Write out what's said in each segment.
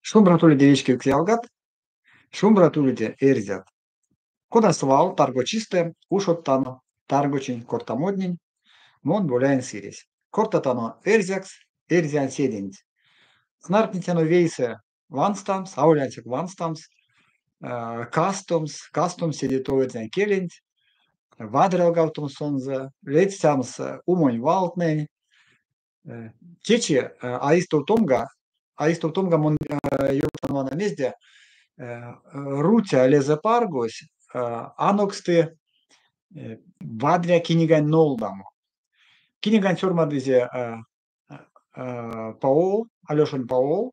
Шумбрат уледе, вечкевикс ялгат! Шумбрат уледе, эрзят! Кода свал, таргочистэ ушодтано таргочинь кортамотнень, мон Боляень Сыресь. Кортатано эрзякс, эрзянседенть. Снартнетяно вейсэ ванстамс, аволь ансяк ванстамс, кастомс, кастомс седе тов эрзянь келенть, вадрялгавтомс сонзэ, ледстямс умонь валтнэнь. Течи а истовтомга, а истовтомга мон ёвтан вана мезде, Руця лезэпаргось аноксты вадря кинигань нолдамо. Киниганть сёрмадызе Паол, Алёшонь Паол,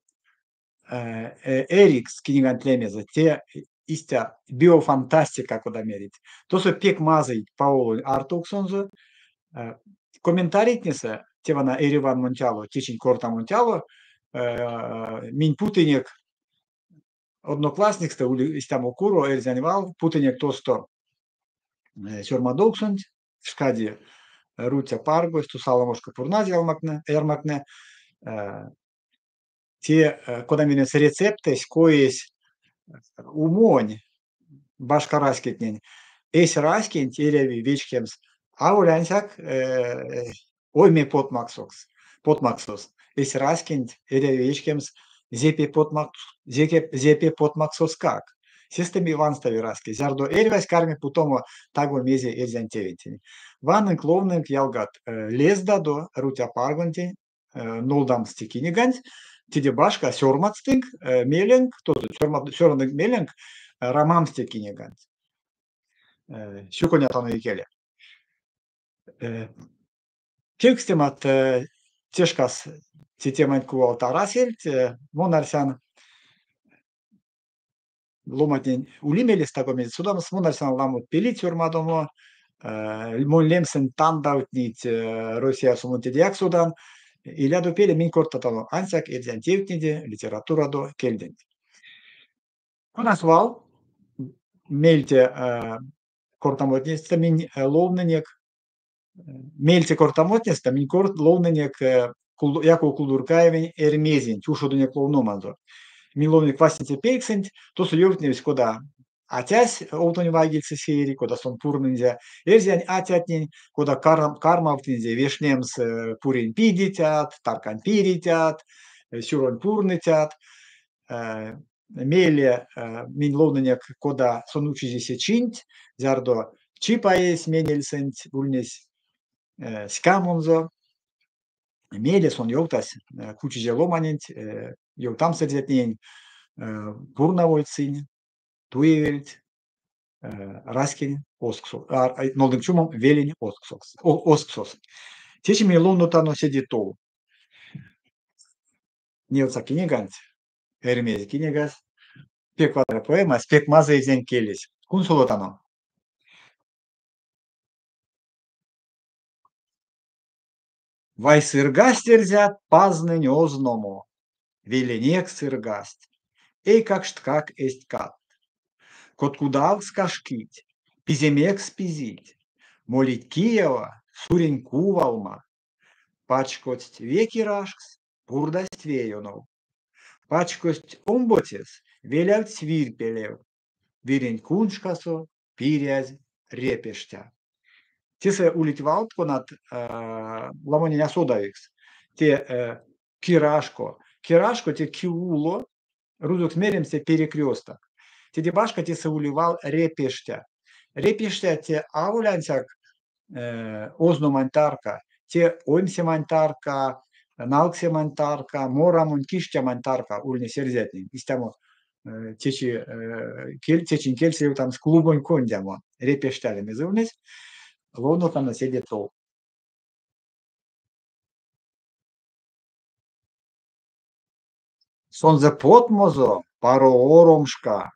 Эрикс киниганть лемезэ, те истя биофантастика, кода мерить. Тосо пек мазый Паолонь артовксонзо. Комментарийтнесэ, те вана Эриван Монтяло, течинь кортамонтяло, минь путынек Одноклассникстэ ули истямо куро, эрзянь вал, путынек тосто сёрмадовксонть, пшкади Руця паргось, тосо аламошка пурназь ярмактне. Те, кода меремс, рецептэсь, коесь умонь башка раськетнень. Эсь раськенть эряви вечкемс аволь ансяк ойме потмаксокс, потмаксос. Эсь раськенть эряви вечкемс зепе зепе потмаксоскак. Сестэ ванстови раськесь, зярдо эрьвась карми путомо таго мезе эрзянь тевентень. Ванынк, ловнынк, ялгат, лездадо Руця паргонтень нолдамс те киниганть. Теде башка сёрмадстынк меленк, тосо сёрмадынк меленк рамамс те киниганть. Сюконятано икеле. Кевкстемат те шкас те теманть кувалт арасельть. Мон арсян, ломантнень ули мелест таго мезе содамс. Мон арсян, ламот пелить сёрмадомо. Монь лемсэнть тандавтнить Россиясо, мон тедеяк содан. Илядо пеле, минь кортатано ансяк эрзянь тевтнеде, литературадо, кельденть. Кода свал, мельте кортамотнестэ минь ловнынек, мельце кортамотнестэ минь ловнынек Яков Кулдуркаевень Эрьмезенть, ушодынек ловноманзо. Минь ловнынек васенце пельксэнть, тосо ёвтневсь, кода атясь овтонь вайгельсэ сеери, кода сон пурнынзе эрзянь атятнень, кода кармавтынзе вешнемс пурень пидицят, таркань пирицят, сюронь пурныцят. Мейле минь ловнынек, кода сон учизе се чинть, зярдо чипаесь менельсэнть ульнесь ськамонзо. Мейле сон ёвтась, кучизе ломаненть, ёвтамс эрзятненень, пурнавольть сынь, туевельть раськень озксо, нолдынк чумом, велень озксос. Течи минь ловнотано седе тов. Невтса киниганть, Эрьмезь кинигась, пек вадря поэмась, пек мазый эрзянь келесь. Кунсолотано. Вай сыргасть эрзят пазнэнь озномо, веленек сыргасть, эйкакшткак эзть кадт. Коткудавкс кашкить, пиземекс пизить, молить киява, сурень кувалма. Пачкодсть ве кирашкс, пурдасть ве ёнов. Пачкодсть омбоцес, велявтсть вирь пелев. Виренть куншкасо пирязь репештя. Тесэ улить валт, конат ламонень а содавикс. Те кирашко. Кирашко те киуло, рузокс меремс те перекресток. Теде башка тесэ ули вал репештя. Репештя те аволь ансяк озномань тарка, те оймсемань тарка, налксемань тарка, морамонь, киштемань тарка ульнесь эрзятнень. Истямо течи течинь кельсэ ёвтамс клубонь кондямо репештя лемезэ ульнесь. Ловнотано седе тов. Сонзэ потмозо паро оромшка,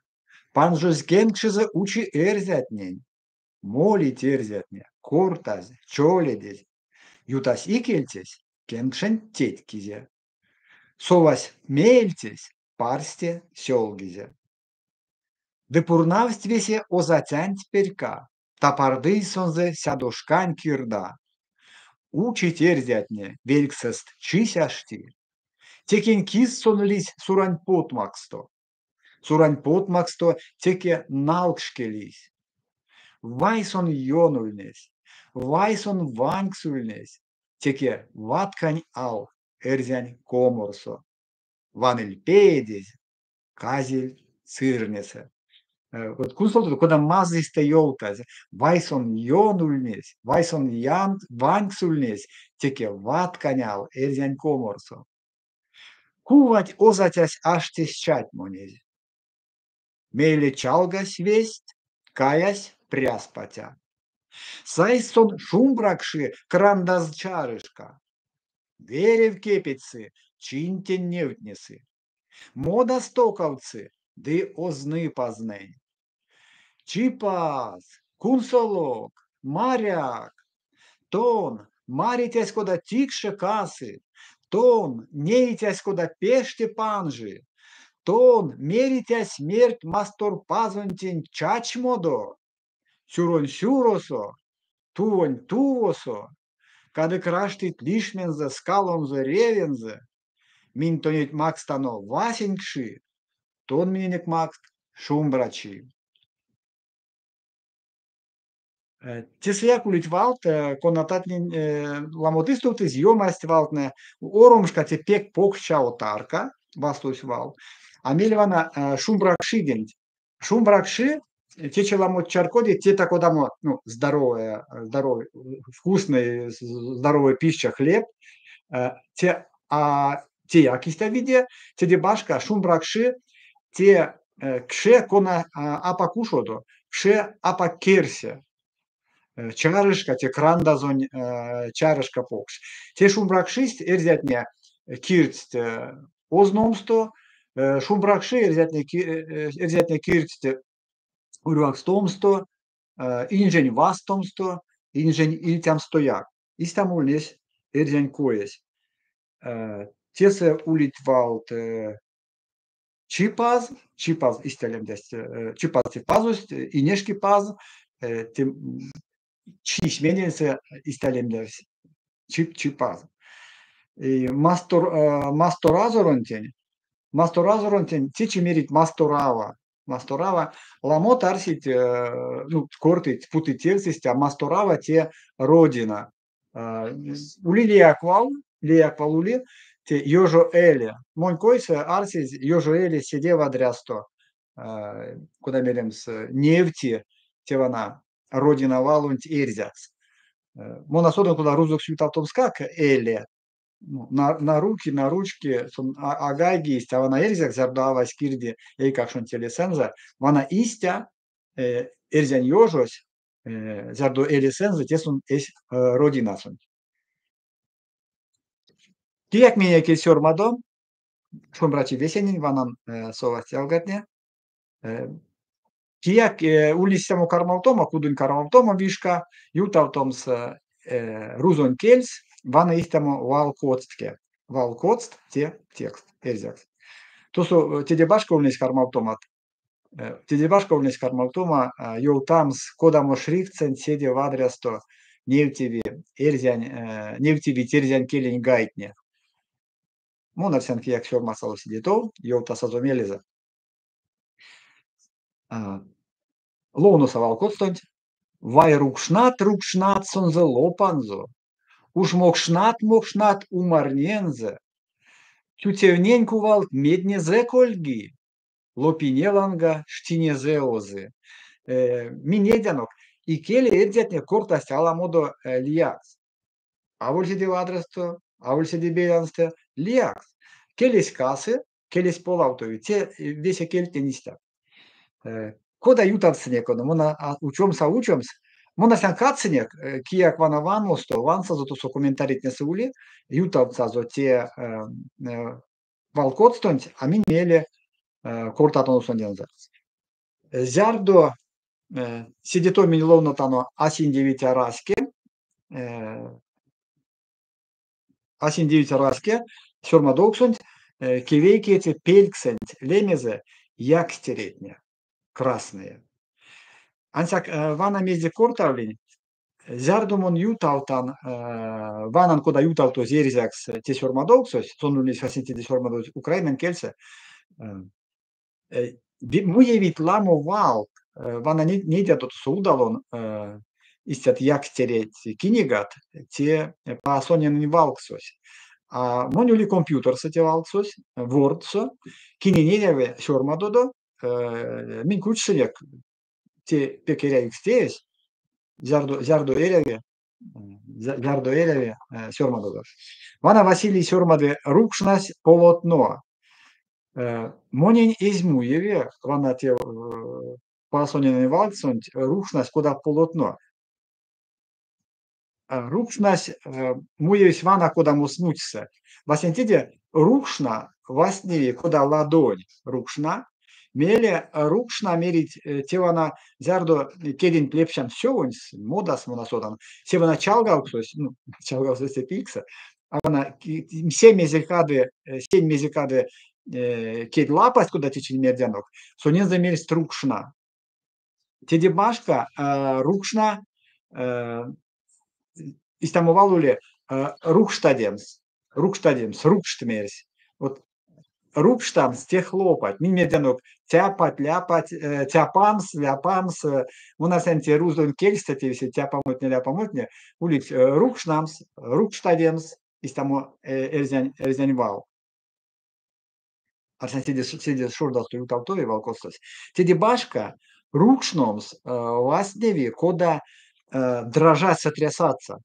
панжозь кенкшезэ учи эрзятнень. Молить эрзятне, кортазь, чоледезь. Ютась икельцесь, кенкшенть тетькизе. Совась меельцесь, парсте сёлгизе. Ды пурнавсть весе озатянть перька, тапардызь сонзэ сядошкань кирда. Учить эрзятне, велькссэст чись ашти. Текень кис сон лиссь Сурань потмакссто. Сурань потмакссто теке налкшке лиссь. Вай сон ён ульнесь, вай сон ванькс ульнесь, теке ваткань ал эрзянь коморсо. Ваныль пеедезь, казиль цирнесэ. Вот кунсолодо, кода мазыйстэ ёвтазь: вай сон ён ульнесь, вай сон ванькс ульнесь, теке ваткань ал эрзянь коморсо. Кувать озатясь аштесь чатьмонезь. Мейле чалгась весть, каясь пряс паця. Сайсь сон шумбракши крандаз чарышка. Верев кепедьсы, чинтень невтнесы. Модас токавтсы ды озны Пазнэнь. Чипаз, кунсолок, маряк! Тон, маритясь, кода тикше касы, тон, неитясь, кода пеште панжи, тон, меритясь, мерть Масторпазонтень чачмодо, сюронь сюросо, тувонь тувосо, кадык раштыть лишмензэ, скалонзо, ревензэ, минь тонеть макстано васень кши, тон миненек макст шумбрачи. Тесэяк улить валт, конататнень ламот истувтызь, ёмасть валтнэ. Оромшка те пек покш чаво тарка, вастовсь вал. А мейле вана шумбракшиденть. Шумбракши, течи ламот чарькодить, те та-кодамо, ну, здоровая, здоровый, вкусный, здоровая пища, хлеб. Те, а теяк истя виде, теде башка шумбракши, те кше кона апак ушодо, кше апак керсе. Чарышка, те крандазонь чарышка покш. Те шумбракшисть эрзятне кирдсть озномсто, шумбракши эрзятне кирдсть урьвакстомсто, инжень вастомсто, инжень ильтямстояк. Истямо ульнесь эрзянь коесь. Тесэ улить валт Чипаз, Чипаз истя лемдясть, Чипаз те пазось, Инешкипаз, те чись менельсэ истя лемдявсь, Чипаз. И мастор, масторазоронтень, масторазоронтень течи мерить масторава. Масторава ламот арсить, ну, кортыть, путыть тевс истя, масторава те родина. Ули лияк вал, лияк вал ули, те ёжо эле. Монь койсэ арсезь ёжо эле седе вадрясто, кода меремс, невти те вана родина валонть эрзякс. Мон а содан, кода рузокс ютавтомскак эле. Ну, на руки, на ручки, сон а гайги истя, а вана эрзякс, зярдо авась кирди эйкакшонть элесэнзэ, вана истя эрзянь ёжось, зярдо элесэнзэ, те сон эсь родинасонть. Кияк минек сёрмадо, шумбрачи весенень, ванан совасть ялгатне. Кияк ули истямо кармавтома, кудонь кармавтома вишка, ютавтомс рузонь кельс, вана истямо валкоцтке. Валкоцт те текст, эрзякс. Тосо теде башка ульнесь кармавтомат. Теде башка ульнесь кармавтома ёвтамс, кодамо шрифтсэнть седе вадрясто невтеви эрзянь, невтевить эрзянь келень гайтне. Мон арсян, кияк сёрмасазо седе тов, ёвтасазо мелезэ. Ловноса валкоцтонть. Вай рукшнат, рукшнат сонзэ лопанзо, уш мокшнат, мокшнат умарнензэ, тютевнень кувалт меднезэ кольги, лопине ланга штинезэ озы. Минь нейтянок, икеле эрзятне кортасть аламодо лиякс. Аволь седе вадрясто, аволь седе беряньстэ, лиякс. Келесь касы, келесь полавтови. Те весе кельтнень истя. Кода ютавтсынек, мон учомс а учомс, мон арсян кадсынек, кияк вана ванмосто, вансазо тосо комментарийтнесэ ули, ютавтсазо те валкоцтонть, а минь мейле кортатано сондензэ. Зярдо седе тов минь ловнотано а синдевиця раське, а синдевиця раське сёрмадовксонть кевейкеце пельксэнть лемезэ якстеретне, красные. Ансяк вана мезде кортавлинь, Зярдо мон ютавтан, ванан, кода ютавтозь эрзякс те сёрмадовксось, сон ульнесь васенцеде сёрмадозь украинань кельсэ, муевить ламо валт, вана недя тосо удалон истят якстереть кинигат, те Паасоненэнь валксось. А монь ули компьютерсэ те валксось, Word-со, кинень эряви сёрмадодо, минь кучсынек те пек эрявикс теезь, зярдо эряви, зярдо эряви сёрмадодо. Вана Василий сёрмады рукшнась полотно. Монень эзь муеве, вана те Паасоненэнь валкссонть рукшнась кода полотно. Рукшнась муевсь вана кодамо смустьсэ. Васенцеде рукшна вастневи кода ладонь рукшна, мейле рукшна мерить те вана зярдо кеденть лепштямс сёвоньс, модас мон а содан, се вана чалгавксось, ну, чалгавксось те пильгсэ, а вана се мезе кады, сень мезе кады кедь лапась, кода течинь мердянок, сонензэ мерсть рукшна. Теде башка рукшна истямо вал ули рукштадемс, рукштадемс, рукшт мерсь. Вот рукштамс те хлопать. Минь мердянок цяпать, ляпать, цяпамс, ляпамс. У нас те рузонь кельстэ те весе цяпамотне, ляпамотне улить рукшнамс, рукштадемс, истямо эрзянь вал. Арсян седе шождасто ютавтови валкосось. Теде башка рукшномс вастневи, кода дрожать, сотрясаться.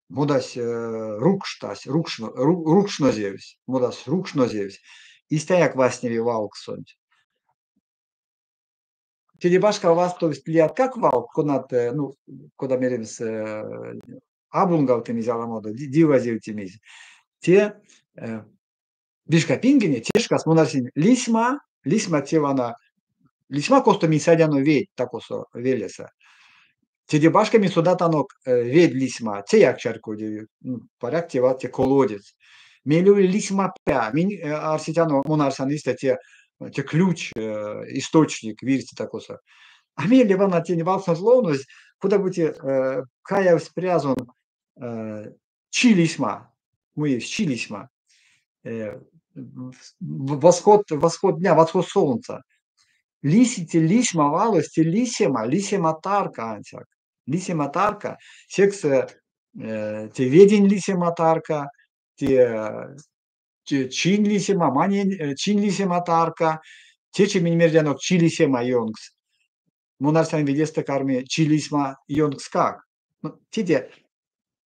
Модась рукштась, рукшнозевсь, модась рукшнозевсь. Истяяк вастневи валкссонть. Теде башка вастовсть лияткак валт, конат, ну, кода меремс, абунгавтымизь аламодо, дивазевтимизь. Те вишка пингене, те шкас мон арсинь, лисьма, лисьма те вана, лисьма косто минь сайдяно ведь такосо велесэ. Теде башка минь содатанок ведь лисьма, теяк чарькодеви, паряк те те колодец. Мейле ули лисьмапря, минь арсетяно, мон арсян истя те ключ, источник вирьсэ такосо. А мейле вана тень валксонть ловнозь, кода-бути каявсь прязон чи лисьма, муевсь чи лисьма. Восход, восход дня, восход солнца. Лиси те лисьма валось, те лисема, лисема тарка ансяк. Лисема тарка, секс те ведень лисема тарка, те чинь лисема, манень, чинь лисема тарка, течи минь мердянок чи лисема ёнкс. Мон арсян видестэ карми чи лисьма ёнкскак. Ну, теде,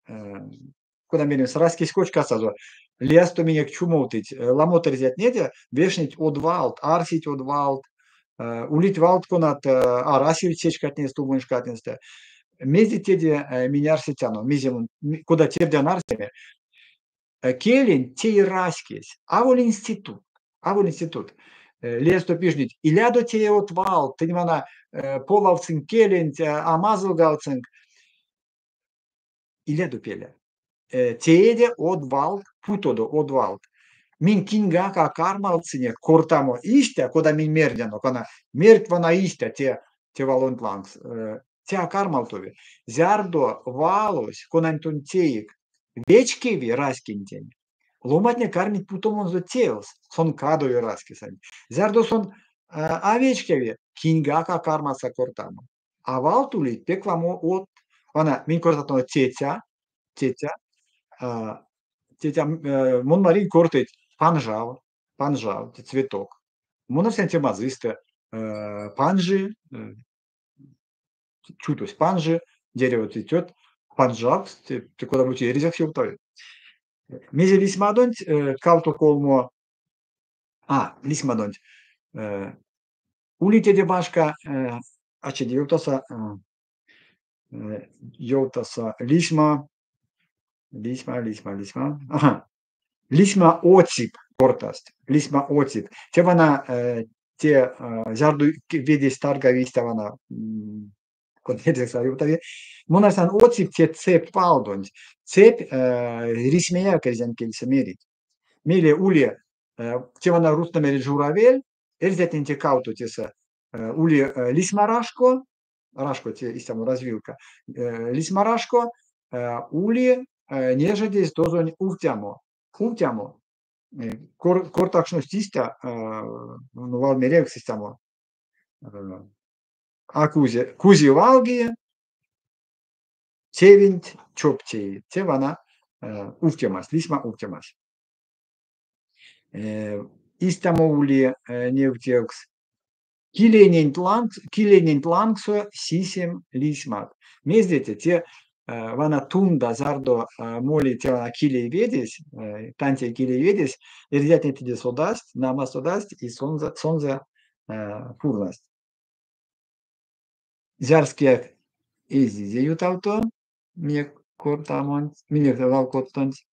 кода меремс, раськесь кочкасазо. Лиясто минек чумовтыть, ламот эрзятнеде вешнить од валт, арсить од валт, улить валт, конат арасельть се шкатнестэ, умонь шкатнестэ. Мезе теде минь арсетяно, мезе кода тердян арсеме, келень те раськесь, аволь институт, аволь институт. Лиясто пижнить, илядо те од валт, тынь вана полавтсынк келенть, амазылгавтсынк. Илядо пеле. Тееде од валт, путодо од валт. Минь киньгак а кармавтсынек кортамо истя, кода минь мердянок, вана мерть вана истя те валонть лангс. Те а кармавтови. Зярдо валось, конань тон теик, вечкеви раськентень, ломантне кармить путомонзо тевс, сон кадови раськесэнть. Зярдо сон а вечкеви, киньгак а кармаса кортамо. А валт улить пек ламо од. Вана минь кортатано тетя, тетя, тетя, мон маринь кортыть панжав, панжав, те цветок. Мон арсян те мазыйстэ, панжи, чувтось панжи, дерево цветет, панжав, те кода-бути эрзякс ёвтави. Мезе лисьмадонть кавто колмо, лисьмадонть, ули теде башка, ачеде ёвтаса, ёвтаса лисьма, лисьма, лисьма, лисьма, ага, лисьма оцип кортасть, лисьма оцип. Те вана, те зярдо ведесь таргави истя вана, мон арсян оцип те цепь валдонть, цепь рисьмеяк эрзянь кельсэ мерить. Мейле ули, те вана рузтнэ мерить журавель, эрзятнень те кавто тесэ, ули лисьмарашко, Рашко те истямо развилка. Лисьмарашко ули нежедезь тозонь увтямо. Увтямо. Кортакшность истя, ну, валмеревкс истямо. А кузи, кузи валги, тевенть чоп теи. Те вана увтемась, лисьма увтемась. Истямо ули невтевкс. Килейненть лангсо сисем лисьмат. Мезде те вана тунда зярдо моли те вана килей ведесь, тантей килей ведесь, эрзятне теде содасть, нама содасть и сонзэ пурнасть. Зярскияк эзизе ютавто минек кортамонть, минек валкоцтонть.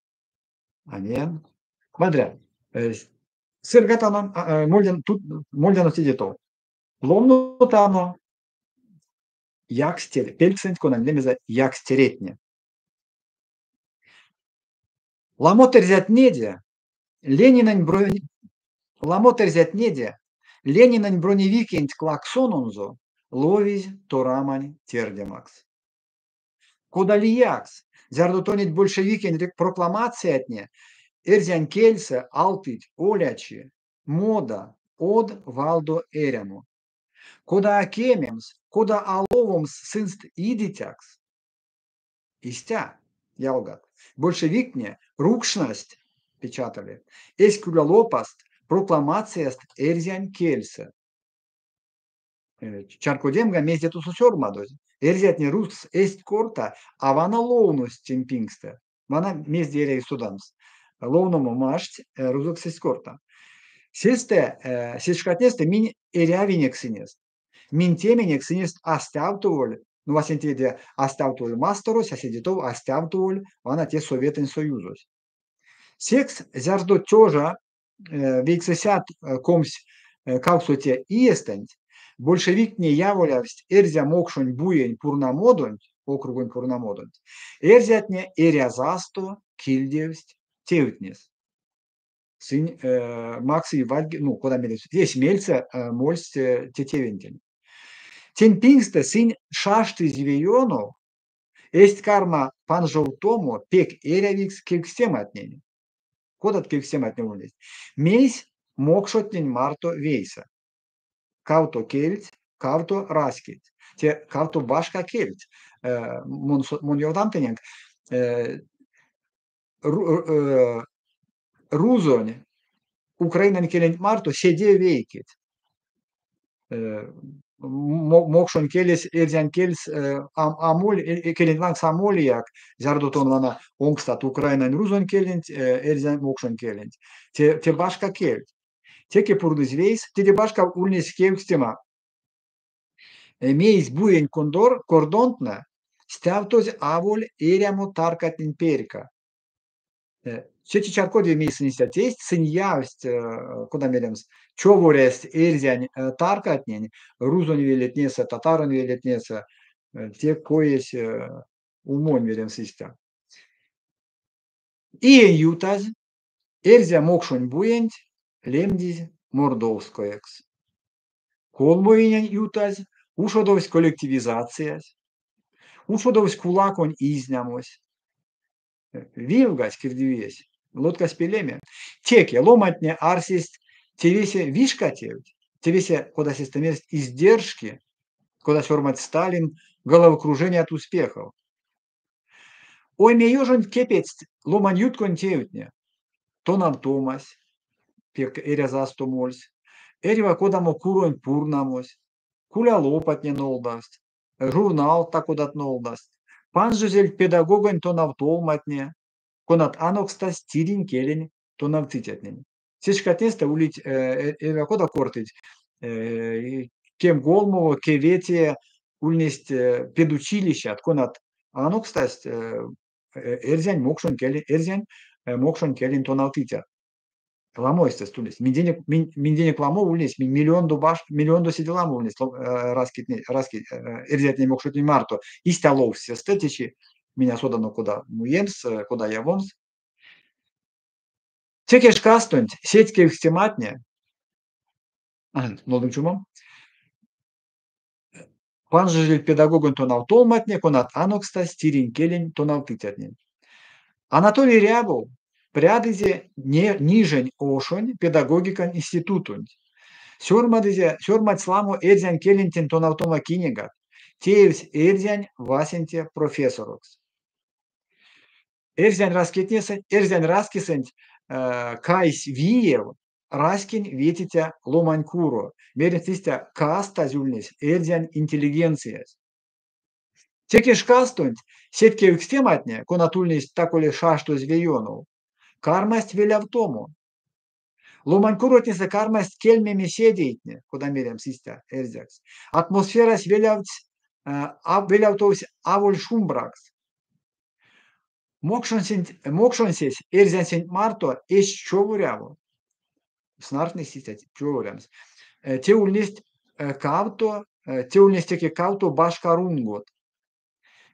А не. Вадря. Сыргатано, мольдяно, тут мольдяно седе тов. Ловнотано якстере, пельксэнть, конань лемезэ якстеретне. Ламот эрзятнеде Ленинэнь ламот эрзятнеде Ленинэнь броневикенть клаксононзо ловизь торамань тердемакс. Кода лиякс, зярдо тонеть большевикень прокламациятне эрзянь кельсэ алтыть олячи, мода, од валдо эрямо. Кода а кемемс, кода а ловомс сынст идицякс? Истя, ялгат, большевиктне рукшность, печатали, эсь кулялопаст, прокламацияст эрзянь кельсэ. Чарькодемга, мезде тосо сёрмадозь. Эрзятне рузкс эзть корта, а вана ловность тень пингстэ. Вана мезде эряви содамс. Ловномо маштсть, рузокс эзть корта. Сестэ, се шкатнестэ минь эрявинек сынест. Минтеменек сынест а стявтоволь, ну, васенцеде а стявтоволь масторось, а седе тов а стявтоволь вана те Советэнь Союзось. Секс, зярдо 1928 иестэнть большевиктне яволявтсть эрзя-мокшонь буень пурнамодонть, округонь пурнамодонть, эрзятне эрязасто кильдевсть тевтнес. Сынь максызь вайгель, ну, кода меремс, эсь мельсэ мольсть те тевентень. Тень пингстэ сынь шаштызь ве ёнов, эзть карма панжовтомо пек эрявикс кевкстематнень. Кодат кевкстематне ульнесть? Мейсь мокшотнень марто вейсэ? Кавто кельть, кавто раськеть. Те кавто башка кельть. Мон ёвтан тененк, рузонь украинань келенть марто седе вейкеть. Мокшонь келесь эрзянь кельс а моли, келенть лангс а молияк, зярдо тон вана онкстат украинань рузонь келенть, эрзянь мокшонь келенть. Те башка кельть. Теке пурнызь вейс, теде башка ульнесь кевкстема. Мейсь буень кордонтнэ стявтозь аволь эрямо таркатнень перька. Течи чарькодеви, мейс сынь истя тейсть, сынь явсть, кода меремс, човорясть эрзянь таркатнень, рузонь велетнесэ, татаронь велетнесэ, те коесь умонь меремс истя. Иень ютазь эрзя-мокшонь буенть лемдизь мордовскоекс. Колмо иень ютазь ушодовсь коллективизациясь, ушодовсь кулаконь изнямось. Виевгадсь кирдивиесь, лоткась пелеме. Теке ломантне арсесть те весе вишка тевть, те весе, кода сестэ мерсть, издержки, кода сёрмадсь Сталин, головокружение от успехов. Оймеёжонть кепедсть ломаньютконь тевтне. Тонавтомась, пек эрязасто мольсь, эрьва кодамо куронь пурнамось, кулялопатне нолдавсть, журналт та-кодат нолдасть, панжозельть педагогонь тонавтолматне, конат анокстасть тиринь келень тонавтыцятнень. Се шкатнестэ улить эрьва кода кортыть, кемголмово, кеветее ульнесть педучилищат, конат анокстасть эрзянь, мокшонь келень, эрзянь, мокшонь келень тонавтыцят. Ламо эйстэст ульнесть. Минденек ламо ульнесть, миллиондо седе ламо ульнесть раськетне, раське, эрзятне, мокшотне марто. Истя ловсть сестэ течи, минь а содано кода муемс, кода явомс. Теке шкастонть сеть кевкстематне, нолдынк чумом. Панжозельть педагогонь тонавтолматне, конат анокстасть тиринь келень тонавтыцятнень. Анатолий Рябов прядызе Нижень ошонь педагогикань институтонть. Сёрмадсь ламо эрзянь келентень тонавтома кинигат, теевсь эрзянь васенце профессорокс. Эрзянь раськесэнть кайсь виев раськень ветиця ломанькуро, меремс истя, кастазь ульнесь эрзянь интеллигенциясь. Теке шкастонть сеть кевкстематне, конат ульнесть таколе шаштозь веёнов, кармасть велявтомо. Ломанькуротнесэ кармасть кельмеме седейтне, кода меремс истя эрзякс. Атмосферась велявтовсь аволь шумбракс. Мокшонсесь эрзянсенть марто эзь човоряво. Снартнесть истя човорямс. Те ульнесть теке кавто башка рунгот.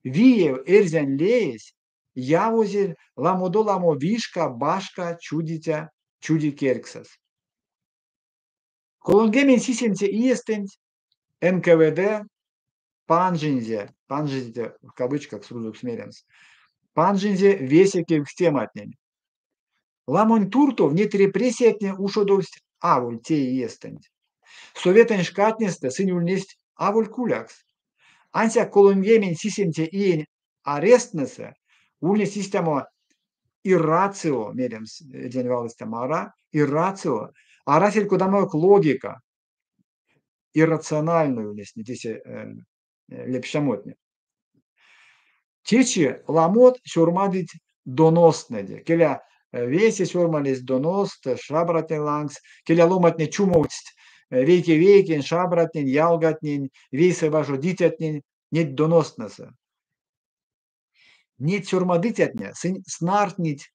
Виев эрзянь леесь явозель ламодо ламо вишка башка чудиця чудикерьксэс. 37-це иестэнть НКВД панжинзе, в кавычках рузокс меремс, панжинзе весе кевкстематнень. Ламонь туртов неть репрессиятне ушодовсть аволь те иестэнть. Советэнь шкатнестэ сынь ульнесть аволь кулякс. Ансяк 37-це иень аресттнэсэ ульнесь истямо иррацио, меремс эрзянь валось мара, иррацио, арасель кодамояк логика, иррациональной ульнесть тесэ лепштямотне. Течи ламот сёрмадыть доностнэде. Келя весе сёрмалесть доност шабратнень лангс, келя ломантне чумовтсть вейке-вейкень, шабратнень, ялгатнень, вейсэ важодицятнень неть доностнэсэ. Неть сёрмадыцятне сынь снартнить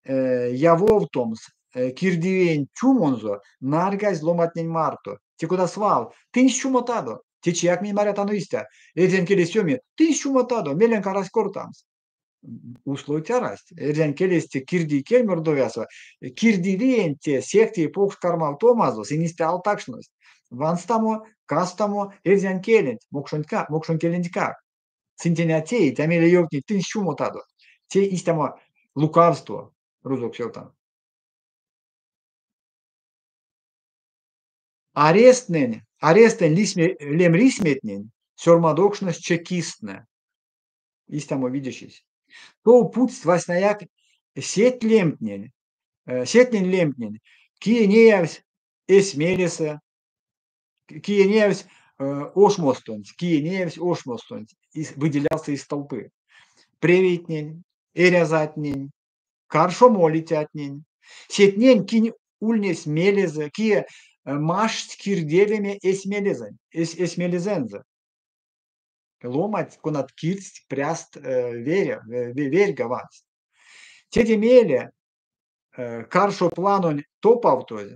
явовтомс кирдивиенть чумонзо нарьгазь ломантнень марто. Те кода свал, тынсь чумотадо, течияк минь марятано истя. Эрзянь келесь ёми, тынсь чумотадо, меленк арась кортамс. Условият арасть. Эрзянь келесь те кирдий кель Мордовиясо, кирдивиенть те сехте покш кармавтомазо, сынь истя алтакшность. Ванстамо, кастамо эрзянь келенть, мокшонь келентькак. Сынь тень а теить, а мейле ёвтнить, тынсь чумотадо. Те истямо лукавство, рузокс ёвтан. Арестэнь лемрисьметнень сёрмадокшность чекисттнэ. Истямо видечись. Тов путсть васняяк сеть лемтнень, кие неявсь эсь мелесэ, кие неявсь ошмостонть, выделялся из толпы. Превейтнень, эрязатнень, каршо молицятнень, сетнень, кинь ульнесь мелезэ, кие маштсь кирдевеме эсь мелезэнзэ. Ломанть, конат кирдсть пряст верьга вансть. Теде мейле каршо планонь топавтозь,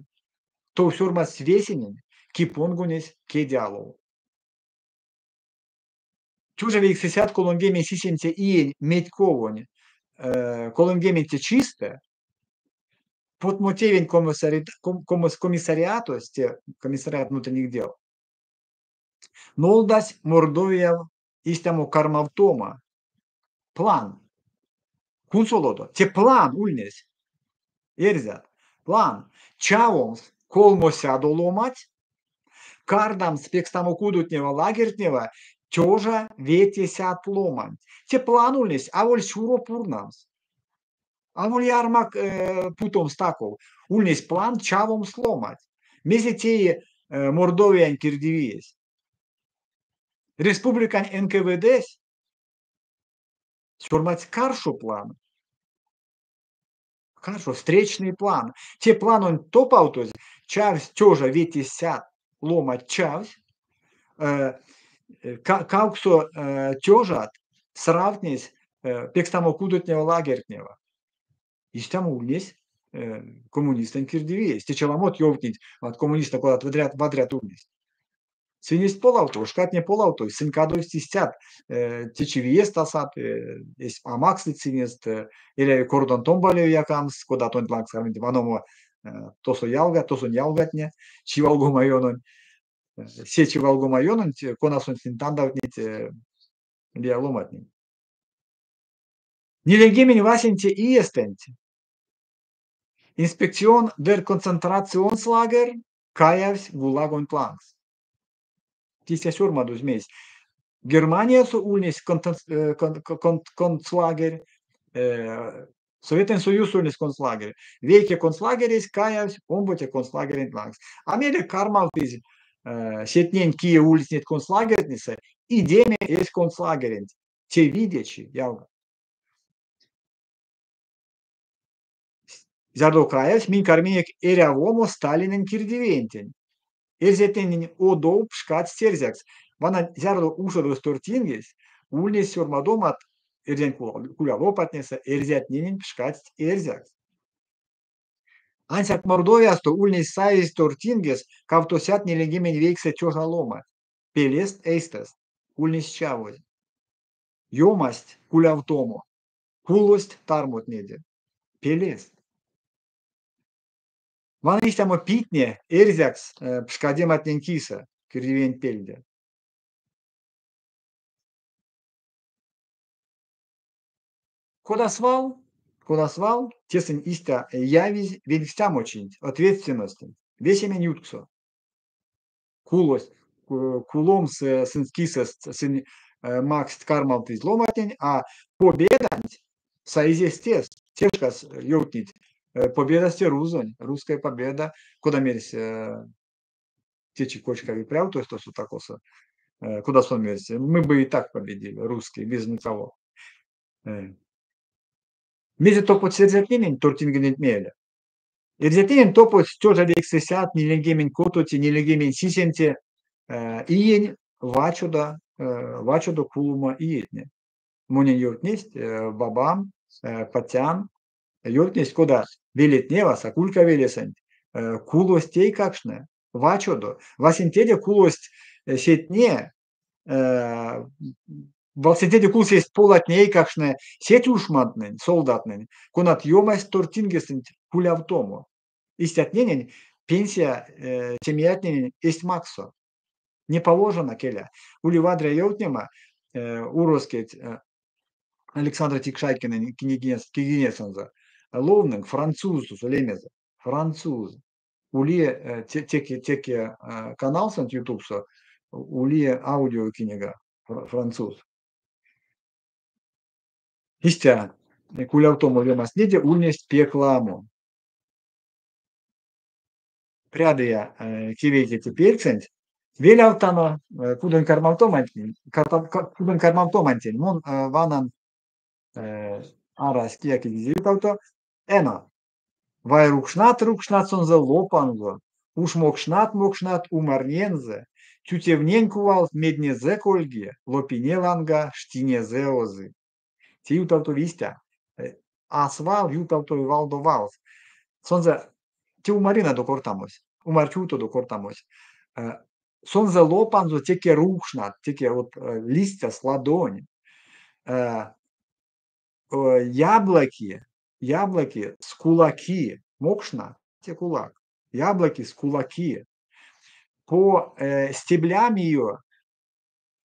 тов сёрмадсть весенень, ки понгонесь кедьалов. 1937 иень медьковонь 30 чистэ потмотевень комиссариатось, те комиссариат внутренних дел, нолдась Мордовияв истямо кармавтома план. Кунсолодо, те план ульнесь, эрзят, план чавомс 300 ломать, кардамс пекстамо кудотнева, лагертнева 500 ломанть. Те план ульнесь аволь сюро пурнамс, аволь ярмак путомс таков. Ульнесь план чавомс ломать. Мезе теи Мордовиянь кирдивиесь? Республикань НКВД-сь сёрмадсь каршо план. Каршо, встречный план. Те планонть топавтозь чавсь 500 ломать чавсь, кавксо тёжат сравтнесь пекстамо кудотнева, лагертнева. Истямо ульнесь коммунистэнь кирдивиесь. Течи ламот ёвтнить, коммунисттнэ кодат вадрят ульнесть. Сынь эзть полавтово, шкатне полавтовсть, сынь кадовсть истят. Течи виест асат, а максыть сынест, эряви кордон томбалев якамс, кода тонть лангс кармить ваномо тосо ялга, тосонь ялгатне, чивалгома ёнонь. Се чивалгома ёнонть, конасонть сынь тандавтнить лия ломантнень. 48-це иестэнть Inspektion der Konzentrationslager каявсь ГУЛАГонть лангс. Тесэ сёрмадозь мейсь? Германиясо ульнесь концлагерь, Советэнь Союзсо ульнесь концлагерь. Вейке концлагересь каявсь омбоце концлагеренть лангс. А мейле кармавтызь сетнень, кие ульнесть неть концлагертнесэ, идеме эсь концлагеренть. Те видечи, ялгат. Зярдо каявсь, минь карминек эрявомо Сталинэнь кирдивиентень. Эрзятненень одов пшкадсть эрзякс. Вана зярдо ушодовсь тортингесь, ульнесть сёрмадомат эрзянь кулялопатнесэ, эрзятненень пшкадсть эрзякс. Ансяк Мордовиясто ульнесть саезь тортингес 249 тёжа ломанть. Пелест эйстэст ульнесть чавозь. Ёмасть кулявтомо, кулость тармотнеде. Пелест. Вана истямо питне эрзякс пшкадематнень кисэ кирдивиенть пельде. Кода свал, кода свал, те сынь истя явизь венстямочинть, ответственностенть, весемень ютксо. Кулость, куломс сынст кисэст сынь макссть кармавтызь ломантнень, а победанть саизь эстест. Те шкас ёвтнить: победась те рузонь, русская победа, кода мерсь течи кочкави прявтось тосо такосо, кода сон мерсь, мы бы и так победили, русские, без никого. Мезе топодсь эрзятненень тортингеденть мейле? Эрзятненень топодсь 1946, 47 иень вачодо, вачодо кулома иетне. Монень ёвтнесть бабам, патям, ёвтнесть, кода велетнева, Сакулька велесэнть, кулость эйкакштне вачодо. Васенцеде кулость сетне, васенцеде кулсесть полатне эйкакштне сеть ушмантнэнь, солдатнэнь, конат ёмасть тортингесэнть кулявтомо. Истятненень пенсия семиятненень эзть максо. Не положено, келя. Ули вадря ёвтнема урозкеть Александра Тикшайкинэнь книгинесэнзэ. Ловнынк, француз лемезэ. Француз. Ули теке, теке каналсонть Ютубсо, ули аудиокнига француз. Истя, кулявтомо ёмазтнеде ульнесть пек ламо. Прядыя кевейкеце пельксэнть. Велявтано кудонь кармавтомантень, кудонь кармавтомантень. Мон ванан, арась, кияк эзизе ютавто. Эно, вай рукшнат, рукшнат сонзэ лопанзо, уш мокшнат, мокшнат умарнензэ, тютевнень кувалт меднезэ кольги, лопине ланга штинезэ озы. Те ютавтови истя. А свал ютавтови валдо валс. Сонзэ те умаринадо кортамось, умарьчувтодо кортамось. Сонзэ лопанзо теке рукшнат, теке вот листья с ладонь. Яблоки, яблоки с кулаки, мокшна, те кулак, яблоки с кулаки. По стеблям ее,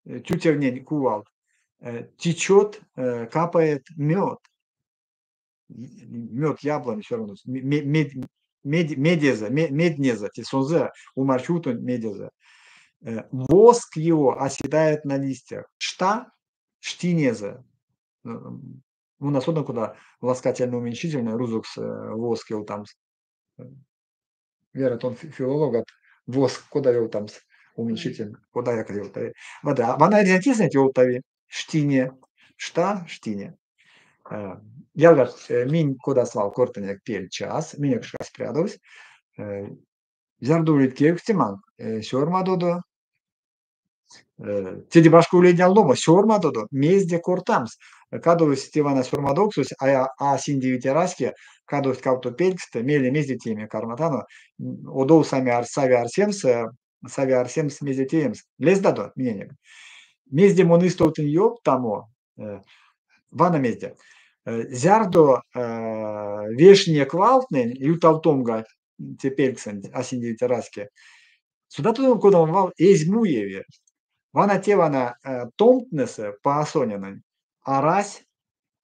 тютевнень кувалт, течет, капает мед. Мед яблони все равно. Медеза, меднеза, те сонзэ, умарьчувтонть медезэ. Воск его оседает на листьях. Шта, штинеза. У нас одно куда ласкательно-уменьшительное, рузокс воск его там. Вера, он филолог, воск, кода его там уменьшительно, кода я ёвтави. Вода. Вана эрзянь ёвтави, штине, шта, штине. Ялгат, минь кода свал кортынек пель час, минек шкась прядовсь. Зярдо улить кевкстеманк, сёрмадодо. Теде башка ули лома, сёрмадодо, мезде кортамс. Кадовсь те вана сёрмадовксось, а синдевить раське, кадовсть кавто пелькст, мейле мезде тееме карматано, одов сами сави арсемс мезе теемс. Лездадо миненек. Мезде мон истовтынь ёвтамо, вана мезде. Зярдо вешнинек валтнэнь ютавтомга те пельксэнть, а синдевить раське, Содатадо кодамо вал эзь муеве? Вана те вана томтнесэ Паасоненэнь арась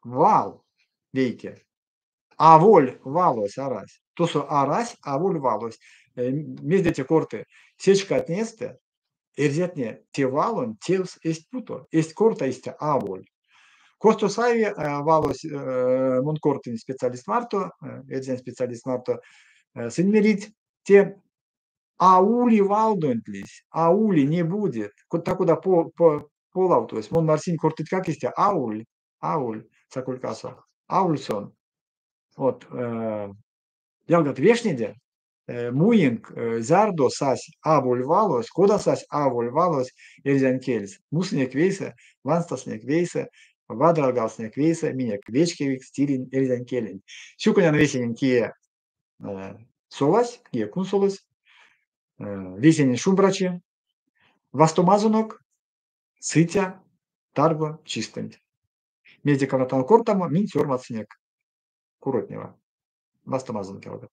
вал вейке. Аволь валось арась. Тосо арась аволь валось. Мезде те корты? Сеть шкатнестэ эрзятне те валонть тевс эзть путо, эзть корта истя аволь. Косто саеви валось, мон кортынь специалист марто, эрзянь специалист марто, сынь мерить, те а ули валдонть лиссь, а ули не будет. Та-кода полавтовсь. Мон марсинь кортытькак истя, ауль, ауль, сакулькасо, ауль сон. Вот, ялгат, вешнеде, муинк, зярдо сась аволь валось, кода сась аволь валось эрзянь кельс. Мусынек вейсэ, ванстасынек вейсэ, вадрялгавтсынек вейсэ минек вечкевикс тиринь эрзянь келенть. Сюконян весенень, кие совась, кие кунсолось. Весенень шумбрачи. Вастомазонок сыця тарго чистэнть. Мезде карматано кортамо, минь сёрмадсынек куротнева. Вастомазонок, ялгат.